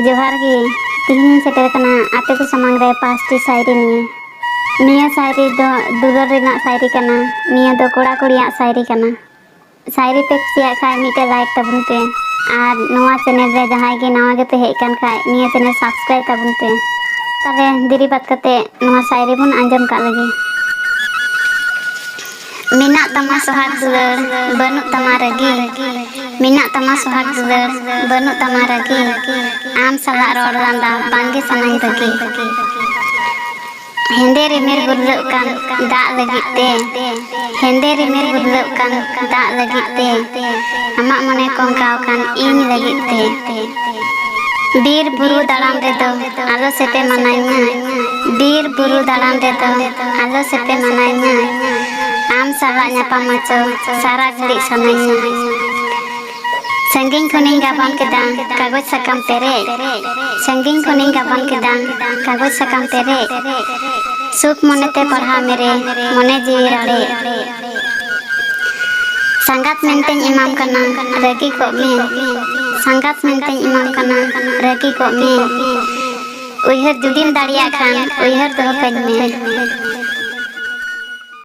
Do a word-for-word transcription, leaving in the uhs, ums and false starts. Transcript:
ᱡᱚᱦᱟᱨ ᱜᱮ᱾ ᱛᱤᱦᱤᱧ ᱤᱧ ᱥᱮᱴᱮᱨ ᱟᱠᱟᱱᱟ ᱟᱯᱮ ᱠᱚ ᱥᱟᱢᱟᱝ ᱨᱮ ᱯᱟᱸᱪᱴᱤ ᱥᱟᱭᱨᱤ ᱱᱤᱭᱮ᱾ ᱱᱤᱭᱟᱹ ᱥᱟᱭᱨᱤ ᱫᱚ ᱫᱩᱞᱟᱹᱲ ᱨᱮᱱᱟᱜ ᱥᱟᱭᱨᱤ ᱠᱟᱱᱟ᱾ ᱱᱤᱭᱟᱹ ᱫᱚ ᱠᱚᱲᱟ ᱠᱩᱲᱤᱭᱟᱜ ᱥᱟᱭᱨᱤ ᱠᱟᱱᱟ᱾ ᱥᱟᱭᱨᱤ ᱯᱮ ᱠᱩᱥᱤᱭᱟᱜ ᱠᱷᱟᱡ ᱢᱤᱫᱴᱮᱡ like ᱛᱟᱵᱚᱱ ᱯᱮ᱾ ᱟᱨ ᱱᱚᱣᱟ channel ᱨᱮ ᱡᱟᱦᱟᱸᱭ ᱜᱮ ᱱᱟᱣᱟ ᱜᱮᱯᱮ ᱦᱮᱡ ᱟᱠᱟᱱ ᱠᱷᱟᱡ ᱱᱤᱭᱟᱹ channel subscribe ᱛᱟᱵᱚᱱ ᱯᱮ᱾ ᱛᱟᱦᱞᱮ ᱫᱮᱨᱤ ᱵᱟᱫ ᱠᱟᱛᱮ ᱱᱚᱣᱟ ᱥᱟᱭᱨᱤ ᱵᱚᱱ ᱟᱸᱡᱚᱢ ᱠᱟᱜ ᱞᱮᱜᱮ᱾ ᱢᱮᱱᱟᱜ ᱛᱟᱢᱟ ᱥᱚᱦᱟᱜ ᱫᱩᱞᱟᱹᱲ, ᱵᱟᱹᱱᱩᱜ ᱛᱟᱢᱟ ᱨᱟᱹᱜᱤ᱾ ᱢᱮᱱᱟᱜ ᱛᱟᱢᱟ ᱥᱚᱦᱟᱜ ᱫᱩᱞᱟᱹᱲ, ᱵᱟᱹᱱᱩᱜ ᱛᱟᱢᱟ ᱨᱟᱹᱜᱤ᱾ ᱟᱢ ᱥᱟᱞᱟᱜ ᱨᱚᱲ ᱞᱟᱸᱫᱟ ᱵᱟᱝᱜᱮ ᱥᱟᱱᱟᱧ ᱵᱟᱹᱜᱤ᱾ ᱦᱮᱸᱫᱮ ᱨᱤᱢᱤᱞ ᱜᱩᱨᱞᱟᱹᱜ ᱠᱟᱱ ᱫᱟᱜ ᱞᱟᱹᱜᱤᱫ ᱛᱮ, ᱦᱮᱸᱫᱮ ᱨᱤᱢᱤᱞ ᱜᱩᱨᱞᱟᱹᱜ ᱠᱟᱱ ᱫᱟᱜ ᱞᱟᱹᱜᱤᱫ ᱛᱮ, ᱟᱢᱟᱜ ᱢᱚᱱᱮ ᱠᱚᱝᱠᱟᱣ ᱠᱟᱱ ᱤᱧ ᱞᱟᱹᱜᱤᱫ ᱛᱮ᱾ ᱵᱤᱨ ᱵᱩᱨᱩ ᱫᱟᱬᱟᱱ ᱨᱮᱫᱚ ᱟᱞᱚ ᱥᱮᱯᱮ ᱢᱟᱱᱟᱧᱟ, ᱵᱤᱨ ᱵᱩᱨᱩ ᱫᱟᱬᱟᱱ ᱨᱮᱫᱚ ᱟᱞᱚ ᱥᱮᱯᱮ ᱢᱟᱱᱟᱧᱟ᱾ ᱟᱢ ᱥᱟᱞᱟᱜ ᱧᱟᱯᱟᱢ ᱢᱟᱪᱚ ᱥᱟᱨᱟ ᱜᱷᱟᱹᱲᱤᱡ ᱥᱟᱱᱟᱧᱟ᱾ ᱥᱟᱺᱜᱤᱧ ᱠᱷᱚᱱᱤᱧ ᱜᱟᱵᱟᱱ ᱠᱮᱫᱟ ᱠᱟᱜᱚᱡᱽ ᱥᱟᱠᱟᱢ ᱯᱮᱨᱮᱡ, ᱥᱟᱺᱜᱤᱧ ᱠᱷᱚᱱᱤᱧ ᱜᱟᱵᱟᱱ ᱠᱮᱫᱟ ᱠᱟᱜᱚᱡᱽ ᱥᱟᱠᱟᱢ ᱯᱮᱨᱮᱡ᱾ ᱥᱩᱠ ᱢᱚᱱᱮᱛᱮ ᱯᱟᱲᱦᱟᱣ ᱢᱮᱨᱮ, ᱢᱚᱱᱮ ᱡᱤᱣᱤ ᱨᱟᱲᱮᱡ᱾ ᱥᱟᱸᱜᱟᱛ ᱢᱮᱱᱛᱮᱧ ᱮᱢᱟᱢ ᱠᱟᱱᱟ, ᱨᱟᱹᱜᱤ ᱠᱚᱜ ᱢᱮ᱾ ᱥᱟᱸᱜᱟᱛ ᱢᱮᱱᱛᱮᱧ ᱮᱢᱟᱢ ᱠᱟᱱᱟ, ᱨᱟᱹᱜᱤ ᱠᱚᱜ ᱢᱮ᱾ ᱩᱭᱦᱟᱹᱨ ᱡᱩᱫᱤᱢ ᱫᱟᱲᱮᱭᱟᱜ ᱠᱷᱟᱱ, ᱩᱭᱦᱟᱹᱨ ᱫᱚᱦᱚ ᱠᱟᱹᱧ ᱢᱮ᱾